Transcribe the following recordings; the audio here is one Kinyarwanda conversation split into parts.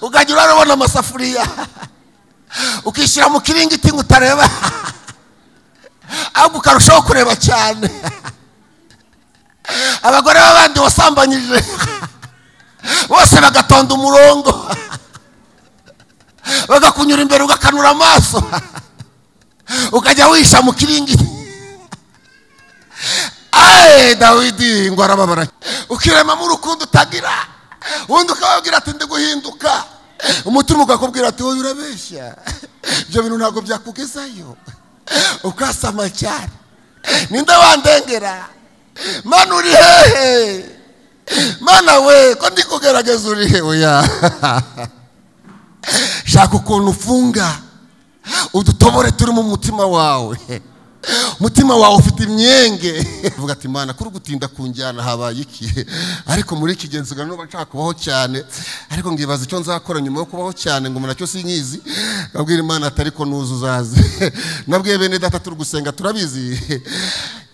Ukajya urarubona amasafuriya, ukishyira mu kiringiti ngo utareba, ahubwo ukarushaho kureba cyane. Abagore b'abandi wasambanyije bose bagatonda umurongo, bagakunyura imbere ugakanura amaso, ukajya wisha mu kiringiti. Aye Dawidi ngo arababara, ukirema mu rukundo utagira, undi ukababwira ati ndi guhinduka, umutima ukakubwira ati wowe urabeshya, ibyo bintu ntabwo byakugezayo, ukasama cyane. Ninde wandengera? Mana uri hehe? Mana we ko ndi kugerageza uri he? Oya, shaka ukuntu ufunga udutobore turi mu mutima wawe. Umutima wawe ufite imyenge. Vuga ati Mana kuri gutinda kunjyana habaye iki? Ariko muri iki gihe nsigaye nuba nshaka kubaho cyane, ariko ngibaza icyo nzakora nyuma yo kubaho cyane ngo umuntu cyo sinkizi. Abwira Imana ati ariko nuzu uzaze. Nabwiye bene data turi gusenga turabizi,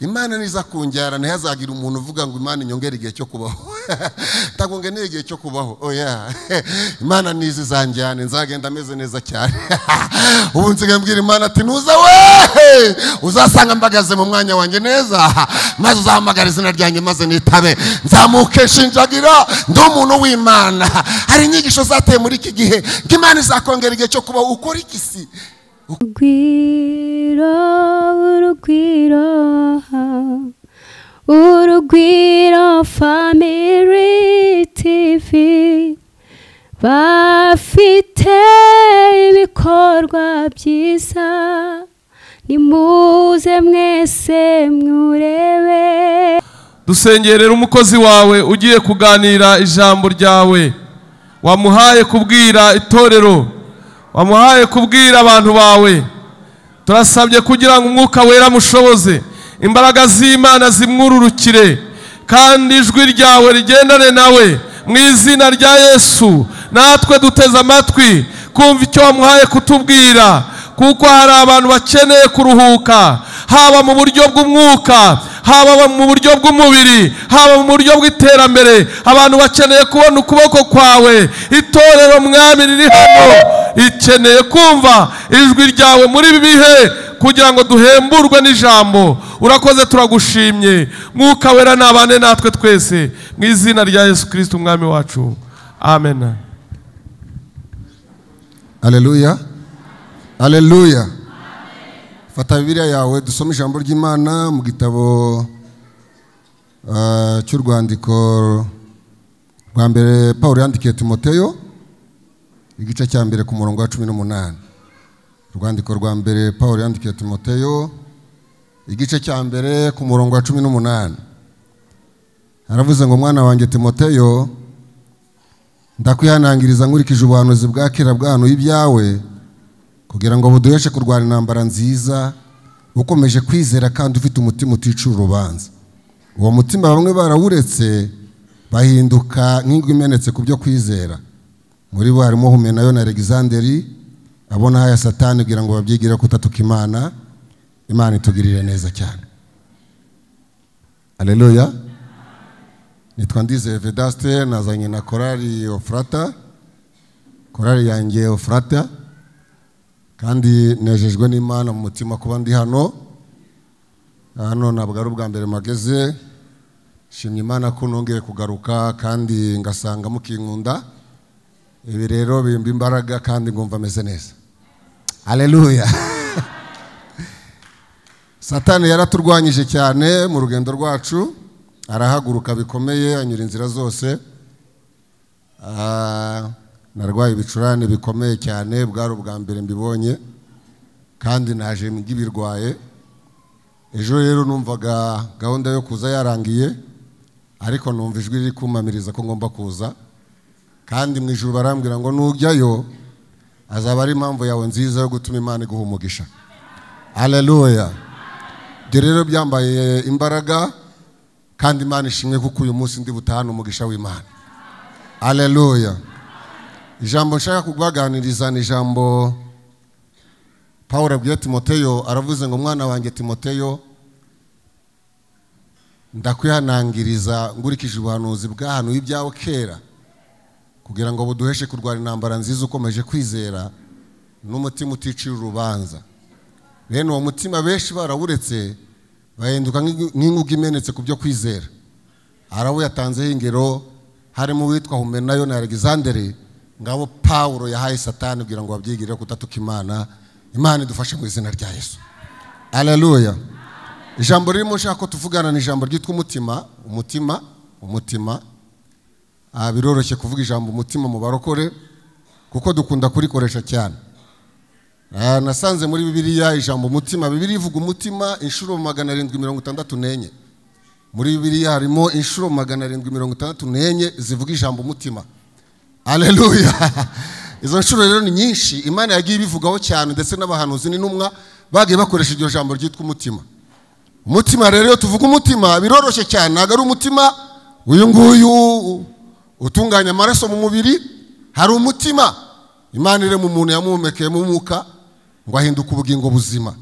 Imana niza kunjyana ntihazagira umuntu uvuga ngo Imana inyongere igihe cyo kubaho. Ntabwo ngeneye igihe cyo kubaho. Oya, Imana niza izanjyane nzagenda ameze neza cyane. Ubu nsigaye mbwira Imana ati nuza we uzasanga mbagaze mu mwanya wanjye neza, maze uzahamagara izina ryanjye maze nitabe, nzamuke shinjagira ndi umuntu w'Imana. Hari inyigisho zateye muri iki gihe ngo Imana izakongera igihe cyo kubaho. Ukora iki si? Urugwiro, urugwiro, Urugwiro Family TV bafite ibikorwa byiza, nimuze mwese mwurebe. Dusengerera umukozi wawe ugiye kuganira ijambo ryawe, wamuhaye kubwira itorero, wamuhaye kubwira abantu bawe. Turasabye kugira ngo umwuka wera mushoboze, imbaraga z'Imana zimwururukire, kandi ijwi ryawe rigendane nawe mu izina rya Yesu. Natwe duteze amatwi kumva icyo wamuhaye kutubwira, kuko hari abantu bakeneye kuruhuka, haba mu buryo bw'umwuka, haba mu buryo bw'umubiri, haba mu buryo bw'iterambere. Abantu bakeneye kubona ukuboko kwawe. Itorero mwami riri hano ikeneye kumva ijwi ryawe muri ibi bihe, kugira ngo duhemburwe n'ijambo. Urakoze, turagushimye. Mwuka wera nabane natwe twese mu izina rya Yesu Kristo umwami wacu, amen. Haleluya, haleluya. Fata Bibiliya yawe dusome ijambo ry'Imana mu gitabo cy'urwandiko rwa mbere Paulo yandikiye Timoteyo, igice cya mbere ku murongo wa 18. Urwandiko rwa mbere Paulo yandikiye Timoteyo, igice cya mbere ku murongo wa 18. Aravuze ngo mwana wanjye Timoteyo, ndakwihanangiriza nkurikije ubuhanuzi bwa kera bwahanuye ibyawe, kugira ngo buduheshe kurwana intambara nziza, ukomeje kwizera kandi ufite umutima uticura urubanza. Uwo mutima bamwe barawuretse bahinduka nk'ingwe imenetse ku byo kwizera. Muri bo harimo Humenayo na Alexanderi, abona haya Satani kugira ngo babyigire kutatuka Imana. Imana itugirire neza cyane. Haleluya. Nitwa Ndizeye Vedaste, nazanye na korali Ofrata, korali yanjye Ofrata, kandi nejejwe n'Imana mu mutima kuba ndi hano. Hano ntabwo ari ubwa mbere mageze, shimye Imana ko nongeye kugaruka kandi ngasanga mukinkunda. Ibi rero bimba imbaraga kandi ngumva ameze neza. Haleluya. Satani yaraturwanyije cyane mu rugendo rwacu, arahaguruka bikomeye, anyura inzira zose. Narwaye ibicurane bikomeye cyane, bwari ubwa mbere mbibonye, kandi naje ngibirwaye. Ejo rero numvaga gahunda yo kuza yarangiye, ariko numva ijwi riri kumamiriza ko ngomba kuza, kandi mu ijuru barambwira ngo nujyayo azaba ari impamvu yawe nziza yo gutuma Imana iguha umugisha. Haleluya. Ibyo rero byambaye imbaraga, kandi Imana ishimwe kuko uyu munsi ndi butahane umugisha w'Imana. Haleluya. Ijambo nshaka kubaganiriza ni ijambo Paulo abwiye Timoteyo. Aravuze ngo mwana wanjye Timoteyo, ndakwihanangiriza ngurikije ubuhanuzi bwahanuye ibyawe kera, kugira ngo buduheshe kurwara intambara nziza ukomeje kwizera n'umutima uticira urubanza. Bene uwo mutima benshi barawuretse bahinduka nk'inkuge imenetse ku byo kwizera. Arawe yatanzeho ingero harimo uwitwa Humenayo na Alexandere, ngabo Pawulo yahaye Satani kugira ngo babyigire kutatuka Imana. Imana idufashe mu izina rya Yesu. Haleluya. Ijambo ririmo nshaka ko tuvugana ni ijambo ryitwa umutima. Umutima, umutima. Biroroshye kuvuga ijambo umutima mu barokore kuko dukunda kurikoresha cyane. Nasanze muri Bibiliya ijambo umutima, Bibiliya ivuga umutima inshuro 764. Muri Bibiliya harimo inshuro 764 zivuga ijambo umutima. Haleluya. Izo nshuro rero ni nyinshi, Imana yagiye ibivugaho cyane, ndetse n'abahanuzi n'intumwa bagiye bakoresha iryo jambo ryitwa umutima. Umutima rero iyo tuvuga umutima biroroshye cyane, ntabwo ari umutima uyu nguyu utunganya amaraso mu mubiri. Hari umutima Imana iri mu muntu yamuhumekeyemo umwuka ngo ahinduke ubugingo buzima.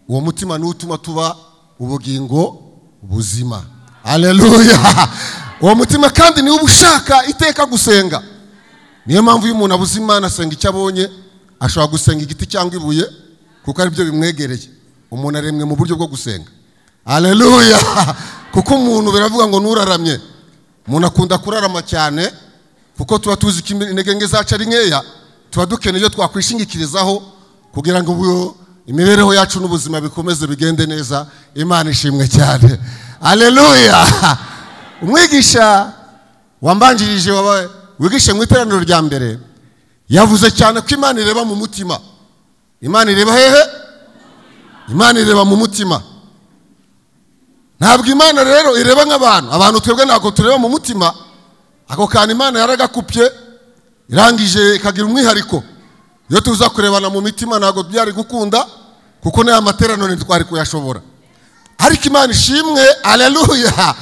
Uwo mutima niwo utuma tuba ubugingo buzima. Haleluya. Uwo mutima kandi niwo ushaka iteka gusenga. Niyo mpamvu iyo umuntu abuze Imana asenga icyo abonye, ashobora gusenga igiti cyangwa ibuye kuko ari byo bimwegereye. Umuntu aremwe mu buryo bwo gusenga. Haleluya. Kuko umuntu biravuga ngo nuraramye. Umuntu akunda kurarama cyane kuko tuba tuzi ko intege nke zacu ari nkeya, tuba dukeneye ibyo twakwishingikirizaho kugira ngo imibereho yacu n'ubuzima bikomeze bigende neza. Imana ishimwe cyane. Haleluya. Umwigisha wambanjirije wigishe mu iteraniro rya mbere yavuze cyane ko Imana ireba mu mutima. Imana ireba hehe? Imana ireba mu mutima. Ntabwo Imana rero ireba nk'abantu. Abantu twebwe ntabwo tureba mu mutima. Ako kantu Imana yaragakupye irangije ikagira umwihariko. Iyo tuza kurebana mu mitima ntabwo byari gukunda kuko n'aya materaniro ntitwari kuyashobora. Ariko Imana ishimwe, haleluya,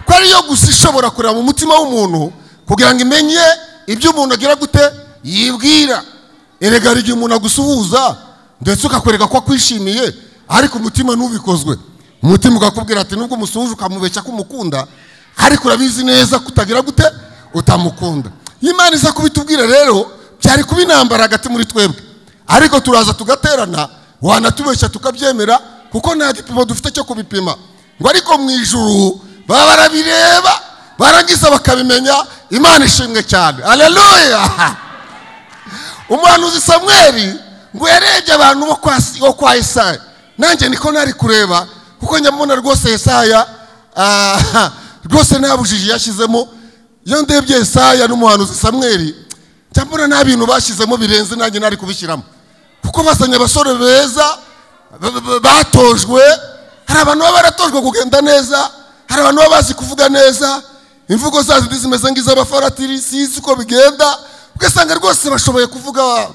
ko ariyo gusa ishobora kureba mu mutima w'umuntu kugira ngo imenye ibyo umuntu agira gute yibwira. Erega hari igihe umuntu agusuhuza ndetse ukakwereka ko akwishimiye, ariko umutima ntubikozwe. Umutima ukakubwira ati nubwo umusuhuje ukamubeshya ko umukunda, ariko urabizi neza kutagira gute utamukunda. Imana iza kubitubwira rero byari kuba intambara hagati muri twebwe, ariko turaza tugaterana, wanatubeshya tukabyemera kuko nta gipimo dufite cyo kubipima. Ngo ariko mu ijuru baba barabireba barangiza bakabimenya. Imana ishimwe cyane. Haleluya. Umuhanuzi Samweli ngo yarebye abantu bo kwa Yesaya. Nanjye niko nari kureba kuko njya rwose Yesaya rwose nta bujiji yashyizemo. Iyo ndebye Yesaya n'umuhanuzi Samweli njya mbona nta bintu bashyizemo birenze nanjye nari kubishyiramo, kuko basanye abasore beza batojwe. Hari abantu baba baratojwe kugenda neza, hari abantu baba bazi kuvuga neza, imvugo zazo zimeze nk'iz'abafaratiri, sizi uko bigenda, ugasanga rwose bashoboye kuvuga,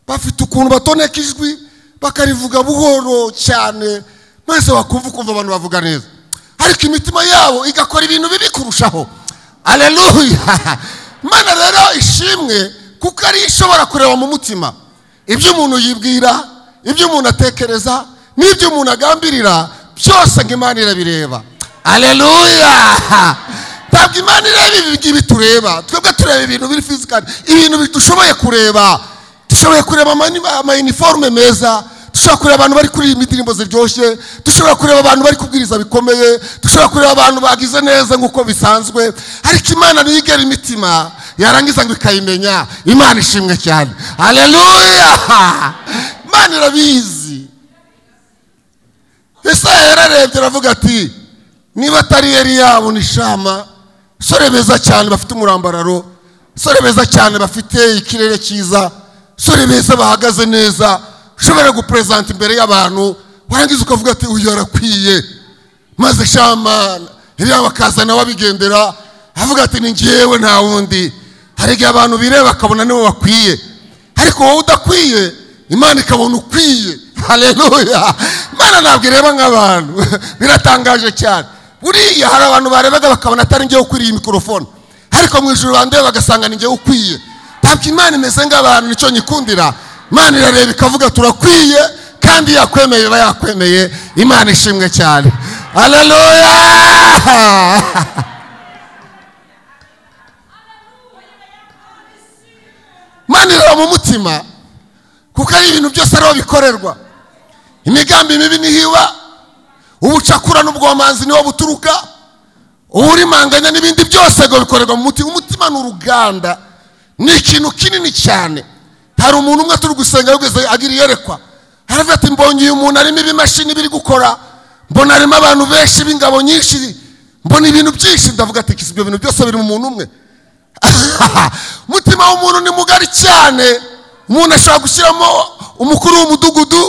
bafite ukuntu batoneka ijwi bakarivuga buhoro cyane, maze wakumva ukumva abantu bavuga neza, ariko imitima yabo igakora ibintu bibi kurushaho. Haleluya. Imana rero ishimwe kuko ari ishobora kureba mu mutima ibyo umuntu yibwira, ibyo umuntu atekereza n'ibyo umuntu agambirira byose, ngo Imana irabireba. Haleluya. Ntabwo Imana ireba ibi ngibi tureba. Twebwe tureba ibintu biri physical, ibintu dushoboye kureba. Dushoboye kureba ama uniforme meza, dushobora kureba abantu bari kuririmba indirimbo ziryoshye, dushobora kureba abantu bari kubwiriza bikomeye, dushobora kureba abantu bagize neza nk'uko bisanzwe, ariko Imana niyigera imitima yarangiza ngo ikayimenya. Imana ishimwe cyane. Haleluya. Imana irabizi. Yesaya yararebye aravuga ati niba atari Eliyabu ni Shama, sore beza cyane bafite umurambararo, sore beza cyane bafite ikirere cyiza, sore beza bahagaze neza, ushobora gupresenta imbere y'abantu, warangiza ukavuga ati uyu arakwiye. Maze Shama Eliyabu akaza nawe abigendera avuga ati ni njyewe nta wundi. Hari igihe abantu bireba bakabona nibo bakwiye, ariko wowe udakwiye Imana ikabona ukwiye. Haleluya. Imana ntabwo ireba nk'abantu. Biratangaje cyane. Buriya hari abantu barebaga bakabona atari njyewe ukwiriye mikrofone, ariko mu ijuru bandeba bagasanga ni njyewe ukwiye. Ntabwo Imana imeze nk'abantu, nicyo nyikundira. Imana irareba ikavuga turakwiye, kandi yakwemeye iba yakwemeye. Imana ishimwe cyane. Haleluya. Ariko mu mutima kuko ari ibintu byose ariho bikorerwa, imigambi mibi nihiba, ubucakura n'ubwomanzi niho buturuka, uburimanganya n'ibindi byose ngo bikorerwa mu mutima. Umutima ni uruganda, ni ikintu kinini cyane. Hari umuntu umwe turi gusenga yugeze agira iyerekwa, aravuga ati mbonye uyu muntu arimo ibimashini biri gukora, mbona harimo abantu benshi b'ingabo nyinshi, mbona ibintu byinshi. Ndavuga ati ibyo bintu byose biri mu muntu umwe. Umutima w'umuntu ni mugari cyane. Umuntu ashobora gushyiramo umukuru w'umudugudu,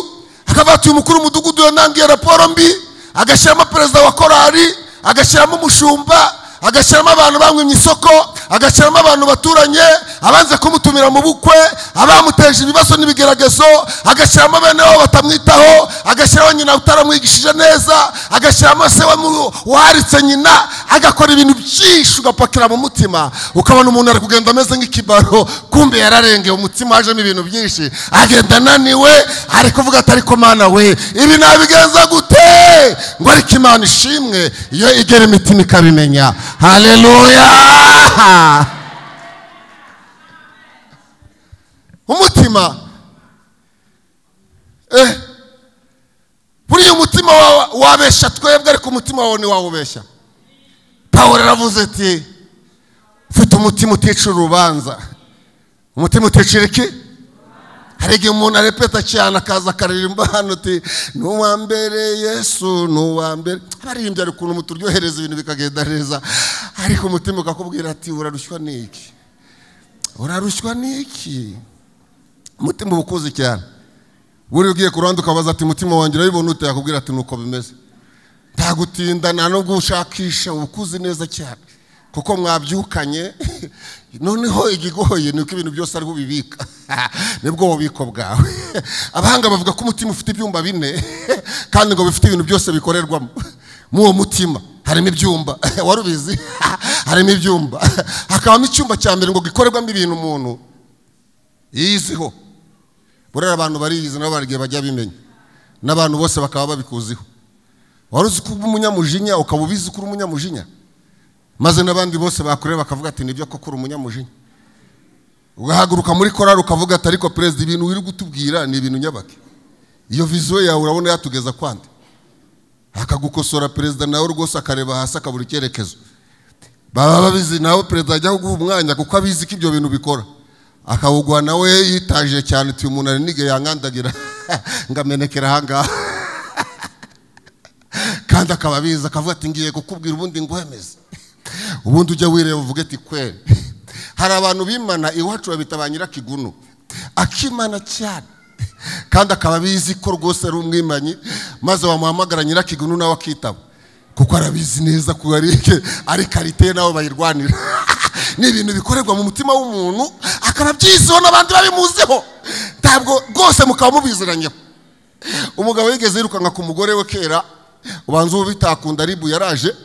akavuga ati uyu mukuru w'umudugudu yanangiye raporo mbi, agashyiramo perezida wa korali, agashyiramo umushumba, agashyiramo abantu bamwimye isoko, agashyiramo abantu baturanye abanze kumutumira mu bukwe, abamuteje ibibazo n'ibigeragezo, agashyiramo bene wabo batamwitaho, agashyiraho nyina utaramwigishije neza, agashyiramo se waharitse nyina, agakora ibintu byinshi ugapakira mu mutima, ukabona umuntu ari kugenda ameze nk'ikibaro, kumbe yararengeye umutima, hajemo ibintu byinshi, agenda ananiwe, ari kuvuga ati ariko Mana we, ibi nabigenza gute? Ngo ariko Imana ishimwe iyo igera imitima ikabimenya. Haleluya. Umutima buriya umutima wabesha twebwe, ariko umutima wawe ntiwawubeshya. Pawulo aravuze ati ufite umutima uticira urubanza. Umutima uticira iki? Hari igihe umuntu arepeta cyane akaza akaririmba hano uti n'uwa mbere Yesu n'uwa mbere, abaririmbyi ari ukuntu muturyohereza ibintu bikagenda neza, ariko umutima ukakubwira ati urarushywa n'iki? Urarushywa n'iki? Umutima uba ukuzi cyane. Buri ugiye ku ruhande ukabaza ati umutima wanjye urabibona ute? Yakubwira ati nuko bimeze. Nta gutinda nta no gushakisha, uba ukuzi neza cyane kuko mwabyukanye. Noneho igigoye ni uko ibintu byose ariho ubibika, nibwo bubiko bwawe. Abahanga bavuga ko umutima ufite ibyumba 4 kandi ngo bifite ibintu byose bikorerwamo. Mu uwo mutima harimo ibyumba, wari ubizi? Harimo ibyumba, hakabamo icyumba cya mbere ngo gikorerwamo ibintu umuntu yiziho. Burera abantu bariyizi nabo barigiye bajya bimenya, n'abantu bose bakaba babikuziho. Wari uzi ko uba umunyamujinya ukaba ubizi ko uri umunyamujinya, maze n'abandi bose bakureba bakavuga ati nibyo koko uri umunyamujinya. Ugahaguruka muri korali ukavuga ati ariko perezida ibintu wiri gutubwira ni ibintu nyabake, iyo viziyo yawe urabona yatugeza kwande. Akagukosora perezida nawe rwose akareba hasi akabura icyerekezo. Baba babizi nawe perezida ajya kuguha umwanya kuko abizi ko ibyo bintu bikora, akawugwa nawe yitaje cyane uti umuntu ari nige yankandagira ngamenekera ahangaha, kandi akaba abizi akavuga ati ngiye kukubwira ubundi ngwemeze. Ubundi ujya wireba uvuge ati kweri. Hari abantu bimana iwacu babita ba nyirakigunu, akimana cyane kandi akaba abizi ko rwose ari umwimanyi, maze wamuhamagara nyirakigunu nawe akitaba kuko arabizi neza ko ari karite nawe bayirwanira. Ni ibintu bikorerwa mu mutima w'umuntu akaba abyiziho n'abandi babimuziho, ntabwo rwose mukaba mubiziranyeho. Umugabo yigeze yirukanka ku mugore we kera, ubanza ubu bitakunda ribu yaraje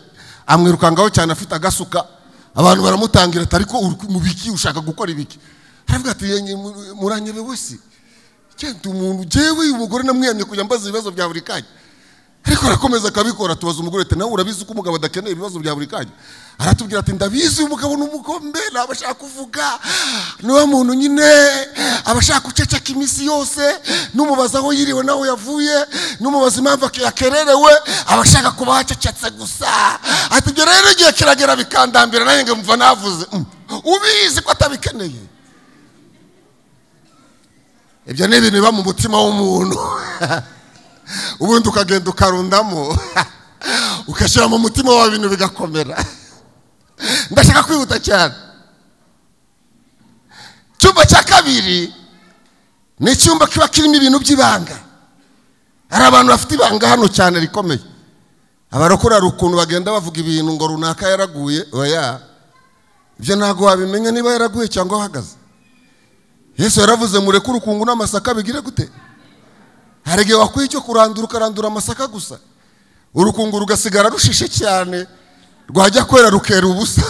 amwirukangaho cyane afite agasuka, abantu baramutangira ati ariko mu biki ushaka gukora ibiki? Aravuga ati muranyebe wese cyane umuntu jewe umugore namwiyamye kujya mbaza ibibazo bya buri kanya, ariko arakomeza akabikora. Tubaza umugore ati nawe urabizi ko umugabo adakeneye ibibazo bya buri kanya? Aratubwira ati ndabizi, umugabo ni umugombe, ntabwo ashaka kuvuga, niwe muntu nyine abashaka guceceka iminsi yose, numubaza aho yiriwe naho yavuye, numubaza impamvu yakererewe, abashaka kuba hacecetse gusa. Ati ibyo rero igihe kiragera bikandambira nanjye ngo mva navuze. Ubizi ko atabikeneye. Ibyo ni ibintu biba mu mutima w'umuntu. Ubundi ukagenda ukarundamo ugashyira mu mutima wawe ibintu bigakomera. Ndashaka kwihuta cyane. Icyumba cya kabiri ni icyumba kiba kirimo ibintu by'ibanga. Hari abantu bafite ibanga hano cyane rikomeye. Abarokora hari ukuntu bagenda bavuga ibintu ngo runaka yaraguye, oya ibyo ntabwo wabimenya niba yaraguye cyangwa ahagaze. Yesu yaravuze mureke urukungu n'amasaka bigire gute? Hari igihe wakwiye icyo kurandura ukarandura amasaka gusa, urukungu rugasigara rushishe cyane, rwajya kwera rukera ubusa.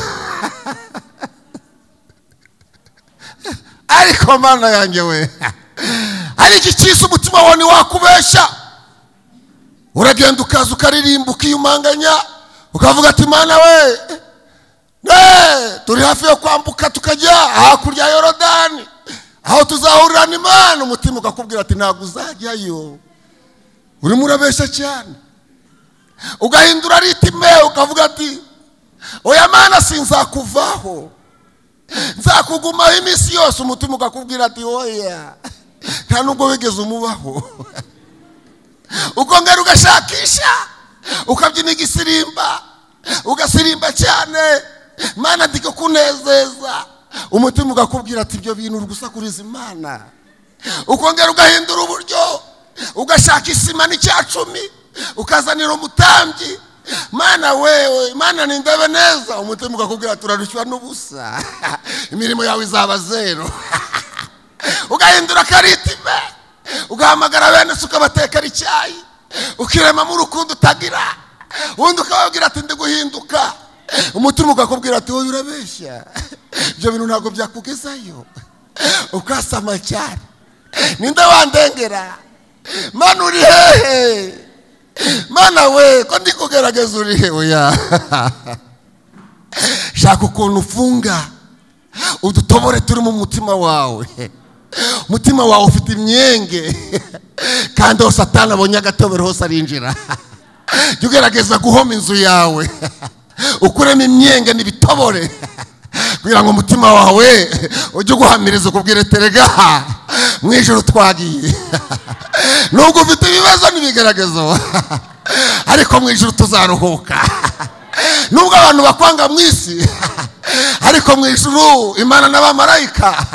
Ariko Mana yanjye we, ari iki cyise umutima wawe ntiwakubeshya. Uragenda ukaza ukaririmba ukiyumanganya ukavuga ati Mana we, turi hafi yo kwambuka tukajya hakurya ya Yorodani, aho tuzahurirana Imana. Umutima ukakubwira ati ntabwo uzajyayo, urimo urabeshya cyane. Ugahindura ritime ukavuga ati oya Mana sinzakuvaho, nzakugumaho iminsi yose. Umutima ukakubwira ati oya, nta nubwo wigeze umubaho. Ukongera ugashakisha, ukabyina igisirimba, ugasirimba cyane, Mana ndikukunezeza. Umutima ukakubwira ati ibyo bintu uri gusakuriza Imana. Ukongera ugahindura uburyo, ugashaka isima n'icya-10, ukazanira umutambyi. Mana wewe, Mana nindebe neza. Umutima ukakubwira ati urarushywa n'ubusa, imirimo yawe izaba zero. Ugahindura karitime, ugahamagara bene se ukabatekera icyayi, ukiremamo urukundo utagira, ubundi ukababwira ati ndi guhinduka. Umutima ukakubwira ati wowe urabeshya, ibyo bintu ntabwo byakugezayo. Ukasama cyane, ninde wandengera? Mana uri hehe? Mana we, ko ndi kugerageza uri he? Oya, shaka ukuntu ufunga udutobore turi mu mutima wawe. Umutima wawe ufite imyenge, kandi aho Satani abonye agatobero hose arinjira. Jya ugerageza guhoma inzu yawe, ukuremo imyenge n'ibitobore, kugira ngo umutima wawe ujye uguhamiriza ukubwire terega mu ijoro twagiye. Nubwo ufite ibibazo n'ibigaragazo, ariko mu ijoro tuzaruhuka. Nubwo abantu bakwanga mu isi, ariko mu ijuru Imana n'abamarayika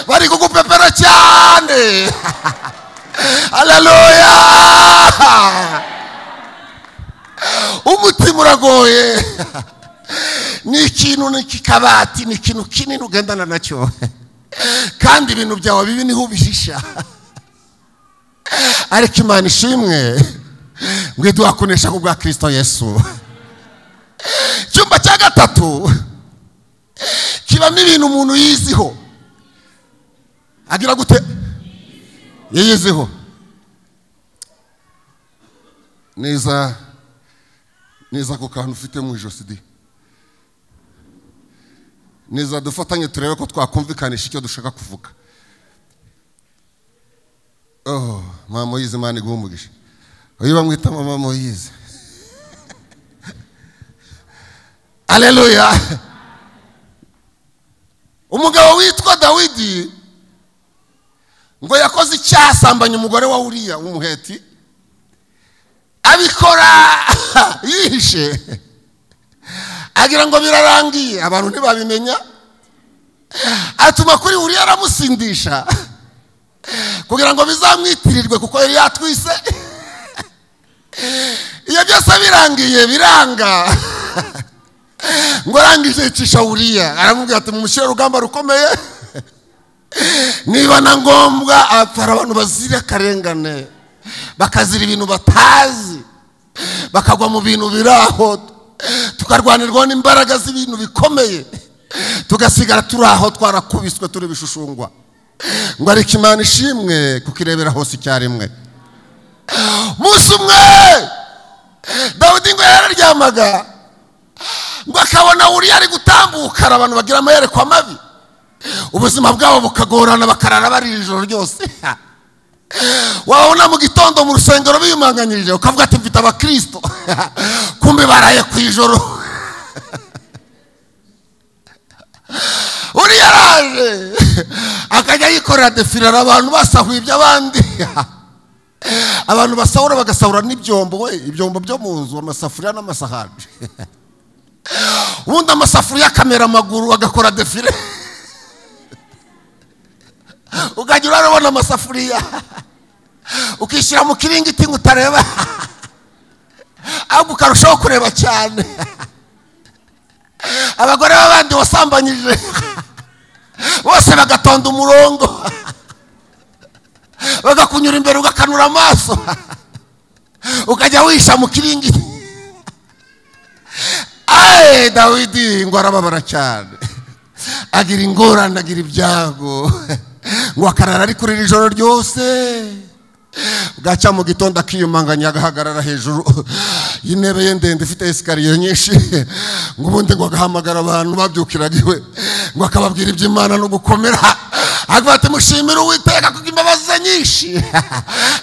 bari kugupepera cyane. Haleluya! Umutima uragoye, ni ikintu n'ikikabati, ni ikintu kinini ugendana nacyo, kandi ibintu byawe bibi niho ubihisha. Ariko Imana ishimwe ngo iduhakunesha ku bwa Kristo Yesu. Icyumba cya gatatu kibamo ibintu umuntu yiziho. Agira gute? Yiyiziho. Neza neza ko kantu ufite mu ijosi di. Neza dufatanye turebe ko twakumvikanisha icyo dushaka kuvuga. Oh, mama Moyize, Imana iguhe umugisha. Uyu bamwita mama Moyize. Haleluya. Umugabo witwa Dawidi ngo yakoze icyaha, asambanya umugore wa Uriya w'umuheti, abikora yihishe, agira ngo birarangiye, abantu ntibabimenya. Atuma kuri Uriya aramusindisha kugira ngo bizamwitirirwe kuko yari yatwise. Iyo byose birangiye biranga, ngo arangije yicisha Uriya, aramubwira ati mumushyire urugamba rukomeye, niba na ngombwa apfara. Abantu bazira akarengane, bakazira ibintu batazi, bakagwa mu bintu biraho, tukarwanirwaho n'imbaraga z'ibintu bikomeye, tugasigara turi aho twarakubiswe turi ibishushungwa. Ngo ariko Imana ishimwe kuko irebera hose icyarimwe. Umunsi umwe Dawidi ngo yararyamaga, ngo akabona Uriya ari gutambuka. Abantu bagira amayerekwa mabi, ubuzima bwabo bukagorana, bakarara bari ijoro ryose. Wabona mu gitondo mu rusengero biyumanganyije, ukavuga ati mfite abakristo, kumbe baraye ku ijoro. Uriya araje akajya yikorera defilera, abantu basahuye iby'abandi. Abantu basahura bagasahura n'ibyombo, we ibyombo byo mu nzu, amasafuriya n'amasahani. Ubundi amasafuriya akamera amaguru agakora defile, ukajya urabona amasafuriya, ukishyira mu kiringiti ngo utareba, ahubwo ukarushaho kureba cyane. Abagore b'abandi wasambanyije bose bagatonda umurongo, bagakunyura imbere, ugakanura amaso, ukajya wisha mu kiringiti. Aye, Dawidi ngo arababara cyane, agira ingorane, agira ibyago, ngo akarara ari kurira ijoro ryose. Bwacya mu gitondo akiyumanganya, agahagarara hejuru y'intebe ye ndende ifite esikariye nyinshi, ngo ubundi ngo agahamagara abantu babyukiraga iwe, ngo akababwira iby'Imana no gukomera. Avuga ati mushimire Uwiteka kuko imbabazi ze nyinshi.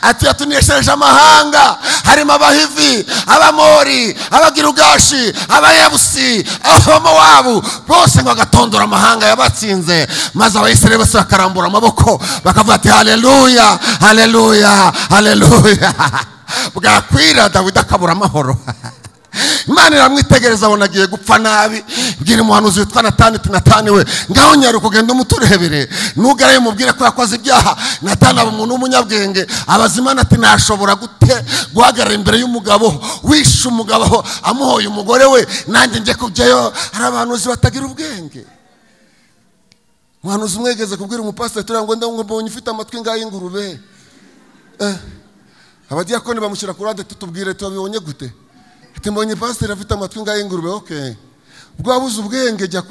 Ati yatuneshereje amahanga harimo Abahivi, Abamori, Abagirugashi, Abayebusi, Abamowabu, bose ngo agatondora amahanga yabatsinze, maze Abayisirayeli bose bakarambura amaboko bakavuga ati haleluya, haleluya, haleluya. Bwakwira Dawidi akabura amahoro. Imana iramwitegereza abona agiye gupfa nabi, ibwira umuhanuzi witwa Natani ati Natani we, ngaho nyaruka ugende umuturebere, nugerayo umubwire ko yakoze ibyaha. Natani aba umuntu w'umunyabwenge, abaza Imana ati nashobora gute guhagarara imbere y'umugabo wishe umugabo amuhoye umugore we, nanjye njye kujyayo? Hari abahanuzi batagira ubwenge. Umuhanuzi umwegeze kubwira umupasiteri turiya ngo ndabonye ufite amatwi ngay'ingurube. Abadiyakoni bamushyira ku ruhande, tutubwire tubibonye gute? Ati mbonye pasiteri afite amatwi ngay'ingurube. Okay, ubwo wabuze ubwenge jya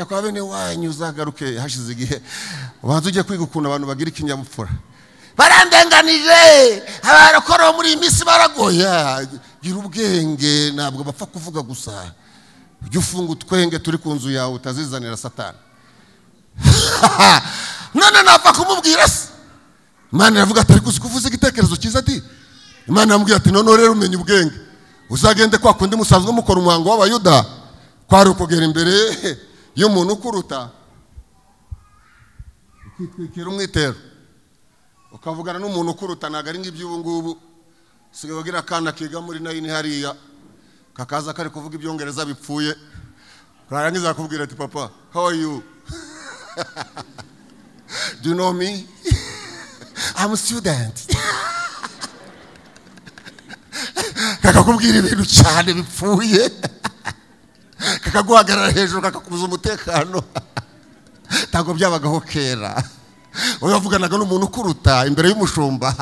kwa bene wanyu uzagaruke hashize igihe, ubanza ujye kwiga ukuntu abantu bagira ikinyabupfura. Barandenganije abarokora muri iyi minsi baragoya. Gira ubwenge, ntabwo bapfa kuvuga gusa. Ujye ufunga utwenge turi ku nzu yawe utazizanira Satani. None napfa kumubwira se? Imana iravuga ati ariko uzi kuvuza igitekerezo cyiza ati. Imana iramubwira ati none rero umenye ubwenge, uzagende kwa kundi musanzwe mukora umuhango w'Abayuda, kwari ukugera imbere y'umuntu ukuruta ukitwikira umwitero ukavugana n'umuntu ukuruta. Ntabwo ari ng'iby'ubu ngubu, usigaye ugira akana kiga muri nayini hariya kakaza kari kuvuga ibyongereza bipfuye, karangiza akubwira ati papa how are you? Do you know me? I'm a student. Kakakubwira ibintu cyane bipfuye, kakaguhagarara hejuru, kakakubuza umutekano. Ntabwo byabagaho kera. Wowe wavuganaga n'umuntu ukuruta imbere y'umushumba,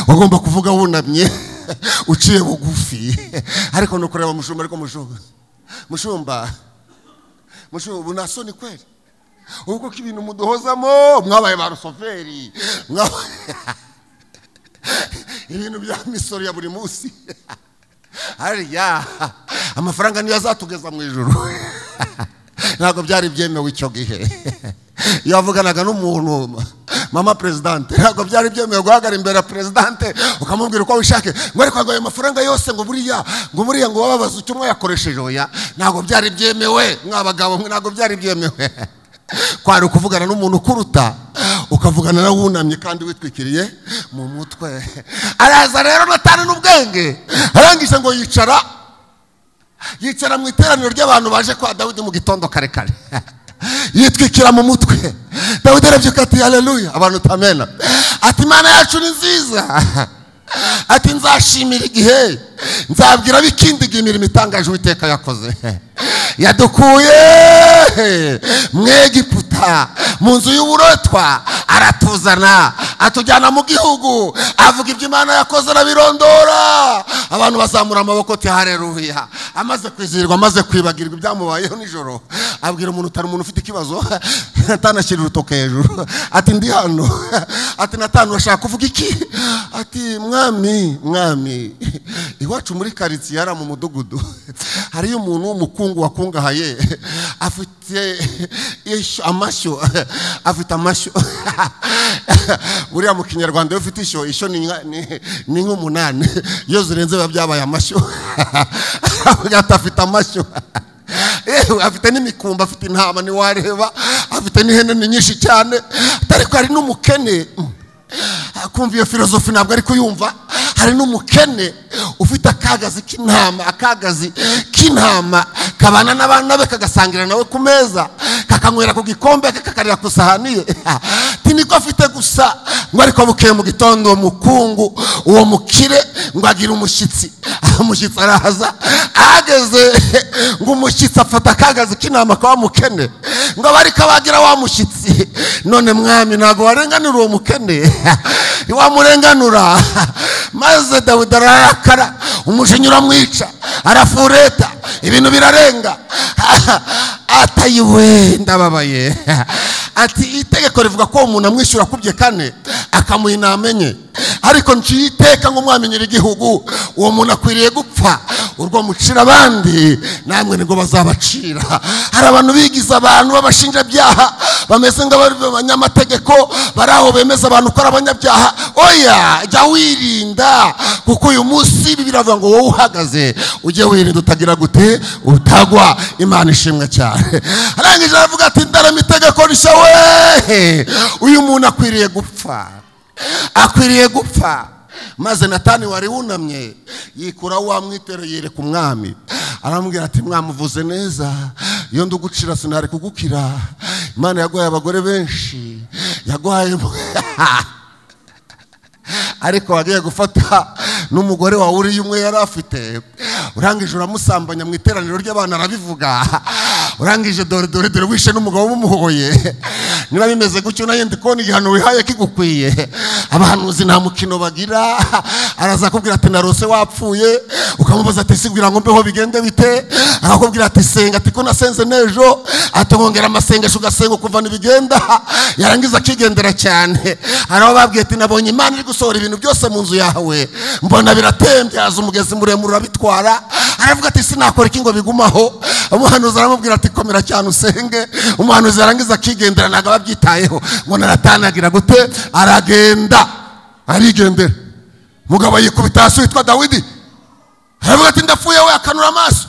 wagomba kuvuga wunamye uciye bugufi, ariko no kureba umushumba, ariko mushumba ubu nta soni kweli, ubwo ko ibintu muduhozamo mwabaye ba rusoferi, ibintu bya misoro ya buri munsi hariya amafaranga niyo azatugeza mu ijuru. Ntabwo byari byemewe icyo gihe. Iyo wavuganaga n'umuntu mama presidente, ntabwo byari byemewe guhagarara imbere ya presidente ukamubwira uko wishake, ngo ariko ayo mafaranga yose ngo buriya ngo wababaza icyo mwayakoresheje. Oya, ntabwo byari byemewe mwabagabo, ntabwo byari byemewe. Kwari ukuvugana n'umuntu ukuruta, ukavugana nawe wunamye kandi witwikiriye mu mutwe. Araza rero Natani n'ubwenge, arangije ngo yicara mu iteraniro ry'abantu baje kwa Dawidi mu gitondo kare kare, yitwikira mu mutwe. Dawidi arabyuka ati haleluya, abantu tamena. Ati Imana yacu ni nziza, ati nzashimira igihe nzabwira bikindi imirimo itangaje Uwiteka yakoze, yadukuye mu Egiputa mu nzu y'uburotwa aratuzana atujyana mu gihugu. Avuga ibyo Imana yakoze arabirondora, abantu bazamura amaboko ati haleluya. Amaze kwizihirwa, amaze kwibagirwa ibyamubayeho nijoro, abwira umuntu utari umuntu ufite ikibazo, atanashyira urutoke hejuru, ati ndi hano. Ati Natani urashaka kuvuga iki? Ati mwami, mwami, iwacu muri karitsiye hariya mu mudugudu hariyo umuntu w'umukungu wakungahaye, afite amashyo, afite amashyo. Buriya mu Kinyarwanda iyo ufite ishyo, ishyo ni nk'umunani, iyo zirenze biba byabaye amashyo. Afite amashyo, afite n'imikumbi, afite intama ntiwareba, afite n'ihene ni nyinshi cyane, ariko hari n'umukene. Kumva iyo filozofi ntabwo ari kuyumva. Hari n'umukene ufite akagazi k'intama, akagazi k'intama kabana n'abana be, kagasangira nawe ku meza, kakanywera ku gikombe, kakarira ku sahani ye. Niko afite gusa. Ngo ariko bukeye mu gitondo uwo mukungu, uwo mukire, ngo agira umushyitsi. Umushyitsi araza, ahageze ngo umushyitsi afata akagazi k'intama ka wa mukene, ngo abariko abagira wa mushyitsi. None mwami ntabwo warenganura uwo mukene, wamurenganura. Maze Dawidi ararakara, umujinya uramwica, arafureta, ibintu birarenga. Atayiwe ndababaye. Ati itegeko rivuga ko umuntu amwishyura kubye kane akamuha inamenye, ariko nciye iteka ngo mwamenyere igihugu, uwo muntu akwiriye gupfa. Urwo mucira abandi namwe nibwo bazabacira. Hari abantu bigize abantu b'abashinjabyaha bameze nk'abanyamategeko bari aho bemeza abantu ko ari abanyabyaha. Oya, jya wirinda, kuko uyu munsi biravuga ngo wowe uhagaze ujye wirinda utagira gute utagwa. Imana ishimwe cyane. Arangije aravuga ati ndarama itegeko rishya we, uyu muntu akwiriye gupfa, akwiriye gupfa. Maze Natani wari wunamye yikura wa mwitero yereka umwami, aramubwira ati mwamuvuze neza, iyo ndugucira sinari kugukira. Imana yaguhaye abagore benshi, yaguhaye ariko wagiye gufata n'umugore wawe uri umwe yari afite, urangije uramusambanya mu iteraniro ry'abana arabivuga, urangije dore dore dore wishe n'umugabo w'umuhoye. Niba bimeze gutyo nayo ndi kubona igihano wihaye kigukwiye. Abahanuzi nta mukino bagira, araza kubwira ati narose wapfuye, ukamubaza ati sibwira ngo mbeho bigende bite, akakubwira ati senga, ati ko nasenze n'ejo, atongera amasengesho ugasenga kuva nibigenda, yarangiza akigendera cyane. Hari babwiye ati nabonye Imana iri gusohora ibintu byose mu nzu yawe, mbona biratembye, haza umugezi muremure urabitwara. Aravuga ati sinakora iki ngo bigumaho. Umuhanuzi aramubwira ati komera cyane usenge. Umuhanuzi yarangiza akigendera, ntabwo ababyitayeho. Ngo naratanagira gute, aragenda arigendera. Mugabo yikubita hasi witwa Dawidi, aravuga ati ndapfuye we, akanura amaso.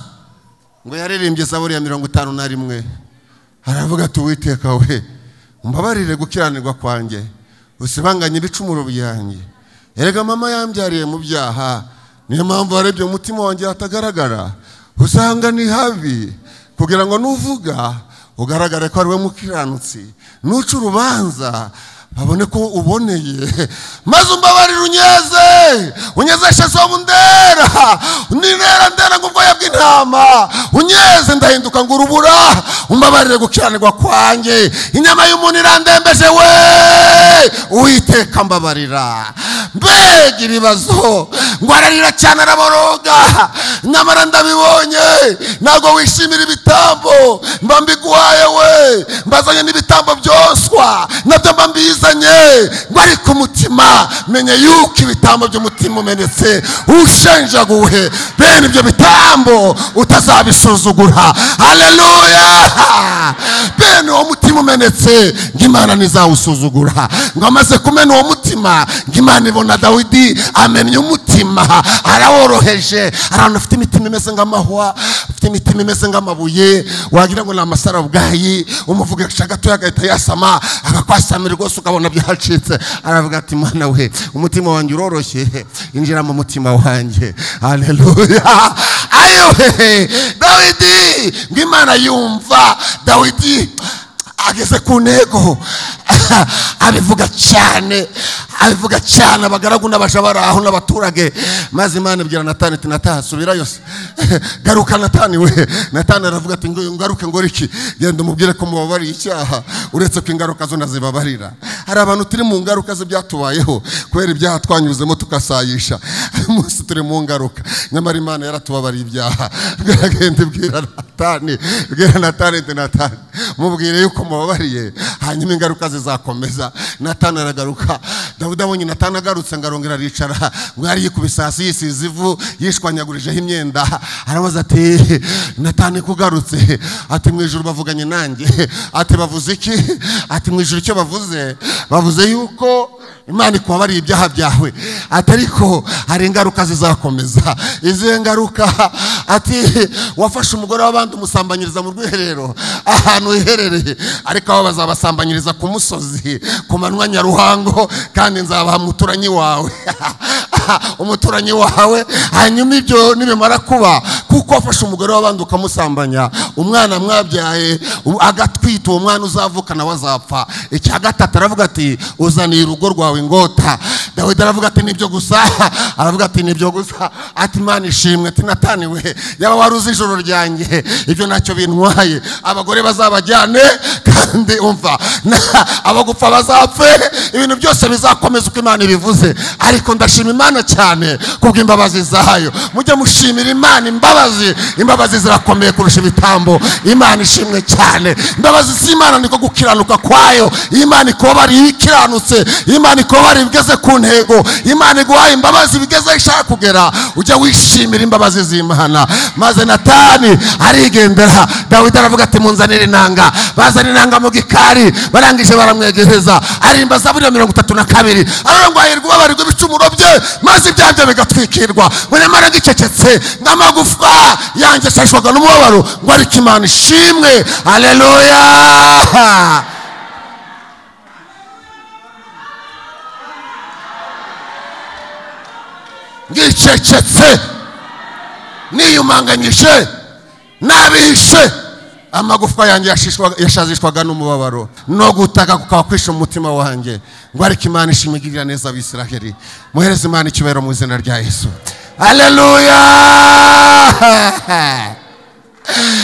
Ngo yaririmbye Zaburi ya 51, aravuga ati Uwiteka we umbabarire gukiranirwa kwanjye, usibanganye ibicumuro byanjye. Erega mama yambyariye mu byaha, niyo mpamvu warebye umutima wanjye hatagaragara, usanga ni habi, kugira ngo nuvuga ugaragare ko ari we mukiranutsi, nuca urubanza babone ko uboneye. Maze umbabarire unyeze, unyezeshe so ndera, ninera ndera ngo ubwoya bw'intama, unyeze ndahinduka ngo urubura, umbabarire gukiranirwa kwanjye, inyama y'umuntu irandembeje we, Uwiteka mbabarira. Mbega ibibazo, ngo ararira cyane araboroga, nyamara ndabibonye ntabwo wishimira ibitambo mba mbiguhaye we, mbazanye n'ibitambo byoswa nabyo mba mbizanye, ngo ariko umutima menye yuko ibitambo by'umutima umenetse ushenjaguwe, bene ibyo bitambo utazabisuzugura. Haleluya! Bene uwo mutima umenetse ngo Imana ntizawusuzugura. Ngo amaze kumena uwo mutima, ngo Imana ibona Dawidi amennye umutima, araworoheje. Abantu bafite imitima imeze nk'amahwa, bafite imitima imeze nk'amabuye, wagira ngo ni amasarabwayi, umuvugisha gato agahita yasama, akakwasamira rwose ukabona byacitse. Aravuga ati Mana we, umutima wanjye uroroshye, injira mu mutima wanjye. Haleluya! Ayo Dawidi, ngo Imana yumva Dawidi ageze ku ntego, abivuga cyane, abivuga cyane, abagaragu n'abaja bari aho n'abaturage. Maze Imana ibwira Natani ati Natani subirayo se, garuka Natani we. Natani aravuga ati ngaruke ngore iki? Genda umubwire ko mubabariye icyaha, uretse ko ingaruka zo nazibabarira. Hari abantu turi mu ngaruka z'ibyatubayeho kubera ibyaha twanyuzemo tukasayisha, umunsi turi mu ngaruka, nyamara Imana yaratubabariye ibyaha. Genda ibwira Natani, bwira Natani ati Natani mubwire yuko mubabariye, hanyuma ingaruka zizakomeza. Natani aragaruka. Dawidi abonye Natani agarutse ngo arongera aricara, ngo yari yikubise hasi yisize ivu, yishwanyagurijeho imyenda. Arabaza ati Natani kugarutse? Ati mu ijuru bavuganye nanjye. Ati bavuze iki? Ati mu ijuru icyo bavuze, bavuze yuko Imana ikubabariye ibyaha byawe, ati ariko hari ingaruka zizakomeza. Izihe ngaruka? Ati wafashe umugore w'abandi umusambanyiriza mu rwiherero ahantu hiherereye, ariko abo bazabasambanyiriza ku musozi ku manywa nyaruhango, kandi nzabaha umuturanyi wawe umuturanyi wawe. Hanyuma ibyo nibimara kuba, kuko wafashe umugore w'abandi ukamusambanya, umwana mwabyaye agatwita, uwo mwana uzavuka nawe azapfa. Icya gatatu aravuga ati uzaniye urugo rwawe ingota. Dawidi aravuga ati nibyo gusa, aravuga ati nibyo gusa, ati Imana ishimwe, ati Natani we yaba waruzi ijoro ryanjye ibyo ntacyo bintwaye, abagore bazabajyane kandi umva abagupfa bazapfe, ibintu byose bizakomeza uko Imana ibivuze. Ariko ndashima Imana cyane kubw'imbabazi zayo. Mujye mushimira Imana imbabazi, imbabazi zirakomeye kurusha ibitambo. Imana ishimwe cyane. Imbabazi z'Imana niko gukiranuka kwayo. Imana ikobari ikiranutse, Imana ikobari bigeze ku ntego, Imana iguhaye imbabazi bigeze ishaka kugera. Ujya wishimira imbabazi z'Imana. Maze Natani arigendera. Dawidi aravuga ati munzanire inanga. Bazana inanga mu gikari, barangije baramwegereza. Arimba Zaburi ya 32, aravuga hahirwa ubabarirwa ibicumuro bye maze ibyabyo bigatwikirwa. Nyamara ngicecetse n'amagufwa yanjye ashashwaga n'umubabaro, ngo ariko Imana ishimwe. Haleluya. Ngicecetse niyumanganyije nabihishe, amagufwa yanjye yashazishwaga n'umubabaro no gutaka kukaba kwisha umutima wanjye, ngo ariko Imana ishimigirira neza Abisiraheli. Muhereze Imana icyubahiro mu izina rya Yesu. Haleluya.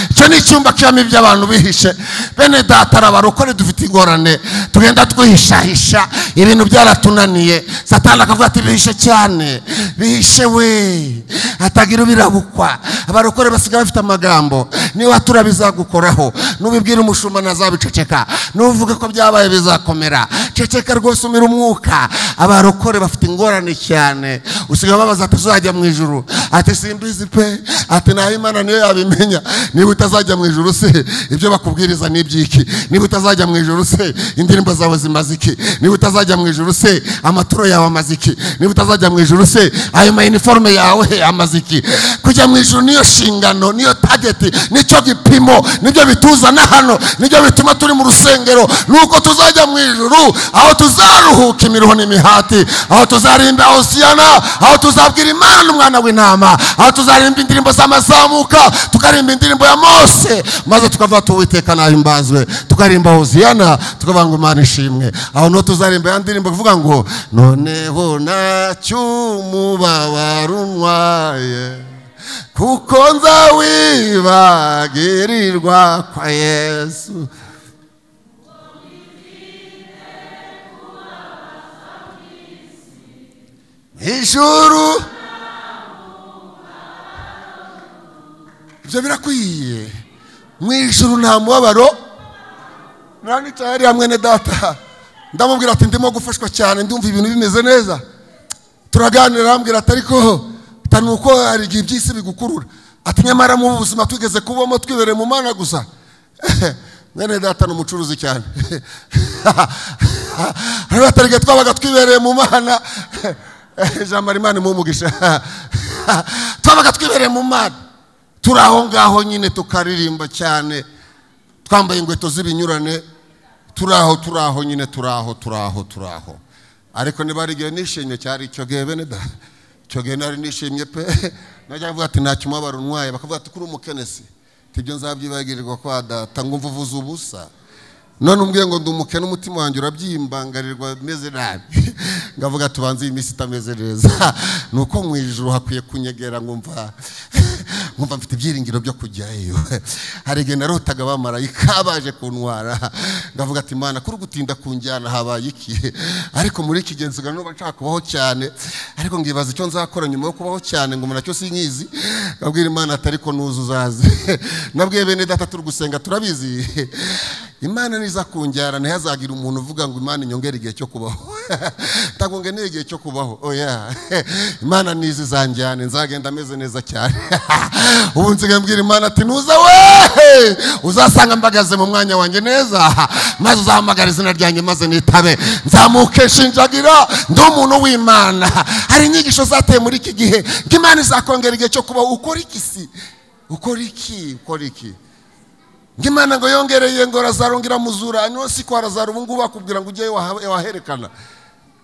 Icyo ni icyumba kibamo iby'abantu bihishe. Bene data arabarokore dufite ingorane, tugenda twihishahisha, ibintu byaratunaniye. Satani akavuga ati bihishe cyane, bihishe we, hatagira ubirabukwa. Abarokore basigaye bafite amagambo, niba turabizagukoraho, nubibwira umushumba ntazabiceceka, nuvuga ko byabaye bizakomera, ceceka rwose umira umwuka. Abarokore bafite ingorane cyane. Usigaye babaza ati uzajya mu ijuru, ati simbizi pe, ati naho Imana niyo yabimenya. Niba utazajya mu ijuru se ibyo bakubwiriza nibyiki? Niba utazajya mu ijuru se indirimbo zawe zimaze iki? Niba utazajya mu ijuru se amaturo yawe amaze iki? Niba utazajya mu ijuru se ayo ma uniforme yawe amaze iki? Kujya mu ijuru niyo shingano, niyo target, nicyo gipimo, nibyo bituzana hano, nibyo bituma turi mu rusengero. Nuko tuzajya mu ijuru, aho tuzaruhuka imiruho n'imihati, aho tuzarimba Hosiyana, aho tuzabwira Imana n'umwana w'intama, aho tuzarimba indirimbo z'amazamuka, tukarimba indirimbo ya Mose, maze tukava tuwiteka nahimbazwe, tukarimba Hosiyana, tukavuga ngo Imana ishimwe. Aho no tuzarimba ya ndirimbo kuvuga ngo noneho ntacyumubabaro untwaye, kuko nzawibagirirwa kwa Yesu. Ijuru ibyo birakwiye. Mu ijuru nta mubabaro. Nanicaye hariya mwene data, ndamubwira ati ndimo gufashwa cyane, ndumva ibintu bimeze neza. Turaganira, arambwira ati ariko nuko hari igihe iby'isi bigukurura, ati nyamara mu buzima twigeze kubamo twibereye mu Mana gusa. Mwene data ni umucuruzi cyane. Hariya twabaga twibereye mu Mana. Ijambo Imana imumugisha. Twabaga twibereye mu Mana, turi aho ngaho nyine tukaririmba cyane, twambaye inkweto z'ibinyurane, turi aho turi aho nyine, turi aho turi aho turi aho. Ariko niba ari igihe nishimye cyari icyo gihe bene da, icyo gihe nari nishimye pe. Najya kuvuga ati ntacyo umubabaro untwaye, bakavuga ati kuri umukenesi, ibyo nzabyibagirirwa kwa data, ngo mvuvuze ubusa. None umbwiye ngo ndi umukene, umutima wanjye urabyimbangarirwa meze nabi. Ngavuga tubanze iyi minsi itameze neza, nuko mu ijuru hakwiye kunyegera, ngumva mfite ibyiringiro byo kujyayo. Hari igihe narotaga abamarayika baje kuntwara, ngavuga ati Imana kuri gutinda kunjyana habaye iki? Ariko muri iki gihe nsigaye numva nshaka kubaho cyane, ariko ngibaza icyo nzakora nyuma yo kubaho cyane, ngo nacyo sinkizi. Ngabwira Imana ati ariko nuzu uzaze. Nabwiye bene data turi gusenga turabizi, Imana niza kunjyana ntihazagira umuntu uvuga ngo Imana inyongere igihe cyo kubaho. Ntabwo ngeneye igihe cyo kubaho, oya. Imana niza izanjyane, nzagenda ameze neza cyane. Ubu nsigaye mbwira Imana ati nuza we uzasanga mbagaze mu mwanya wanjye neza, maze uzahamagara izina ryanjye maze nitabe, nzamuke nshinjagira ndi umuntu w'Imana. Hari inyigisho zateye muri iki gihe ngo Imana izakongera igihe cyo kubaho. Ukora iki si? Ukora iki? Ukora iki? Imana ngo yongereye ngo Lazaro ngira muzura, no si kwa Lazaro ubu ngubu bakubwira ngo ujye waherekana.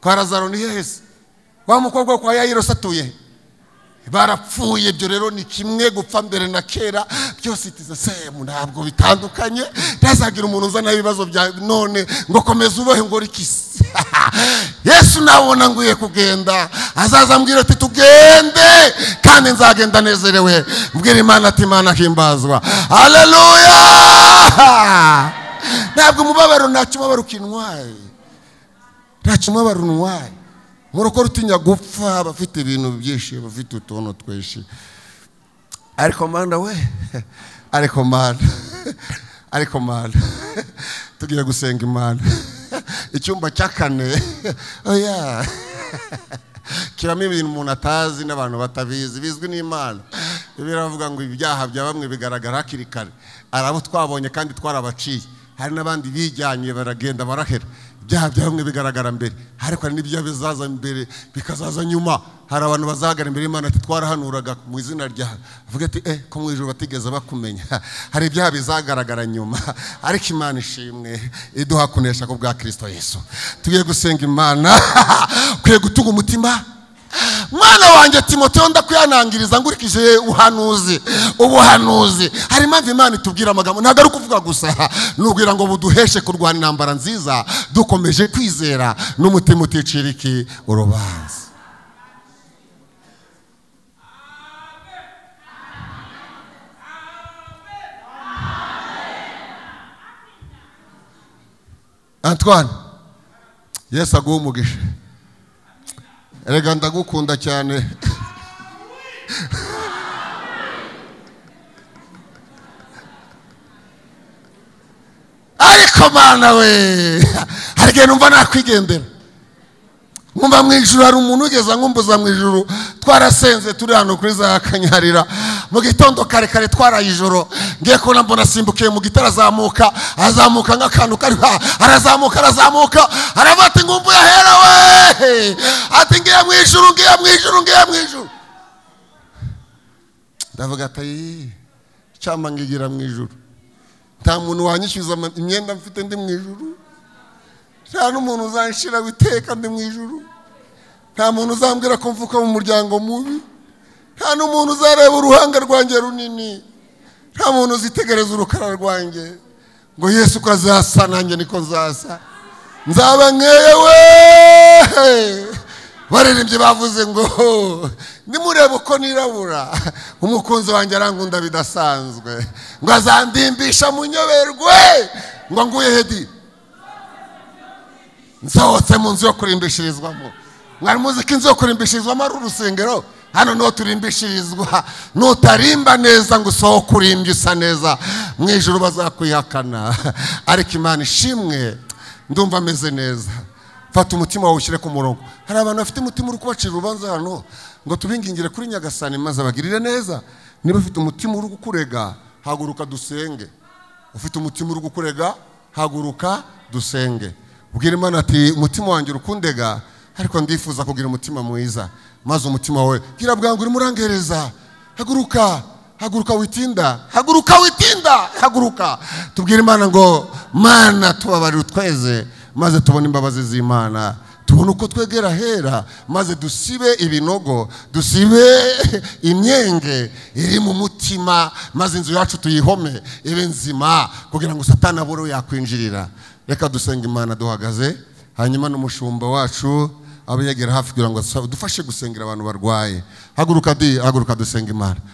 Kwa Lazaro ni hehe se? Wa mukobwa kwa Yairo satuye. Barapfuye. Ibyo rero ni kimwe, gupfa mbere na kera byose it is the same, ntabwo bitandukanye. Ntazagira umuntu uzana ibibazo bya none ngo komeza ubeho ngo rikisi. Yesu nabona nguye kugenda azaza ambwira ati tugende, kandi nzagenda nezerewe. Mbwira Imana ati Imana himbazwa, haleluya. Ntabwo umubabaro, ntacyo umubabaro ukintwaye, ntacyo umubabaro untwaye. Murokore utinya gupfa bafite ibintu byinshi, bafite utuntu twinshi, ariko mana we, ariko mana, ariko mana, tugiye gusenga Imana. Icyumba cya kane, oya, kiramo ibintu umuntu atazi n'abantu batabizi, bizwi n'Imana. Biravuga ngo ibyaha bya bamwe bigaragara hakiri kare, arabo twabonye kandi twarabaciye, hari n'abandi bijyanye baragenda barahera. Ibyaha bya bamwe bigaragara mbere, ariko hari n'ibyo bizaza mbere bikazaza nyuma. Hari abantu bazagara imbere y'Imana ati twarahanuraga mu izina rya, avuga ati ko mu ijuru batigeze bakumenya. Hari ibyaha bizagaragara nyuma, ariko Imana ishimwe iduha kunesha ku bwa Kristo Yesu. Tugiye gusenga Imana. Ukwiye gutunga umutima. Mwana wanjye Timoteyo, ndakwihanangiriza ngurikije ubuhanuzi, ubuhanuzi. Hari impamvu Imana itubwira amagambo, ntabwo ari ukuvuga gusa, nubwira ngo buduheshe kurwana intambara nziza dukomeje kwizera n'umutima uticira iki urubanza. Antoine, Yesu aguhe umugisha. Erega ndagukunda cyane. Ariko mana we, hari igihe numva nakwigendera, nkumva mu ijuru hari umuntu ugeza nkumbuza mu ijuru. Twarasenze turi hano kuri za Kanyarira mu gitondo kare kare, twaraye ijoro. Ngiye kubona mbona asimbukiye mu gitara, azamuka azamuka nk'akantu kari, arazamuka arazamuka, aravuga ati ngumbuye ahera we, ati ngiye mu ijuru, ngiye mu ijuru, ngiye mu ijuru. Ndavuga ati cyama ngigira mu ijuru, nta muntu wanyishyuza imyenda mfite ndi mu ijuru, nta n'umuntu uzanshira witeka ndi mu ijuru, nta muntu uzambwira ko mvuka mu muryango mubi, nta n'umuntu uzareba uruhanga rwanjye runini, nta muntu uzitegereza urukara rwanjye ngo Yesu ko azasa nanjye niko nzasa, nzaba nkewe. Baririmbye bavuze ngo nimurebe uko nirabura, umukunzi wanjye arankunda bidasanzwe, ngo azandimbisha munyoberwe, ngo nguye hedi nsohotse mu nzu yo kurimbishirizwamo. Mwari muzi ko inzu yo kurimbishirizwamo ari urusengero? Hano niho turimbishirizwa. Nutarimba neza ngo usohoke urimbye usa neza, mu ijuru bazakwihakana. Ariko Imana ishimwe, ndumva ameze neza. Fata umutima wawe ushyire ku murongo. Hari abantu bafite umutima uri kubacira urubanza hano, ngo tubingingire kuri Nyagasani maze abagirire neza. Niba ufite umutima uri kukurega, haguruka dusenge. Ufite umutima uri kukurega, haguruka dusenge. Ubwira Imana ati umutima wanjye urukundega, ariko ndifuza kugira umutima mwiza. Maze umutima wawe gira bwangu urimo urangereza. Haguruka, haguruka witinda, haguruka witinda, haguruka. Tubwire Imana ngo Mana tubabarire utweze, maze tubone imbabazi z'Imana, tubone uko twegera hera, maze dusibe ibinogo, dusibe imyenge iri mu mutima, maze inzu yacu tuyihome ibe nzima, kugira ngo Satani abure yakwinjirira. Reka dusenga Imana duhagaze, hanyuma n'umushumba wacu abe yegera hafi kugira ngo dufashe gusengera abantu barwaye. Haguruka di, haguruka dusenga Imana.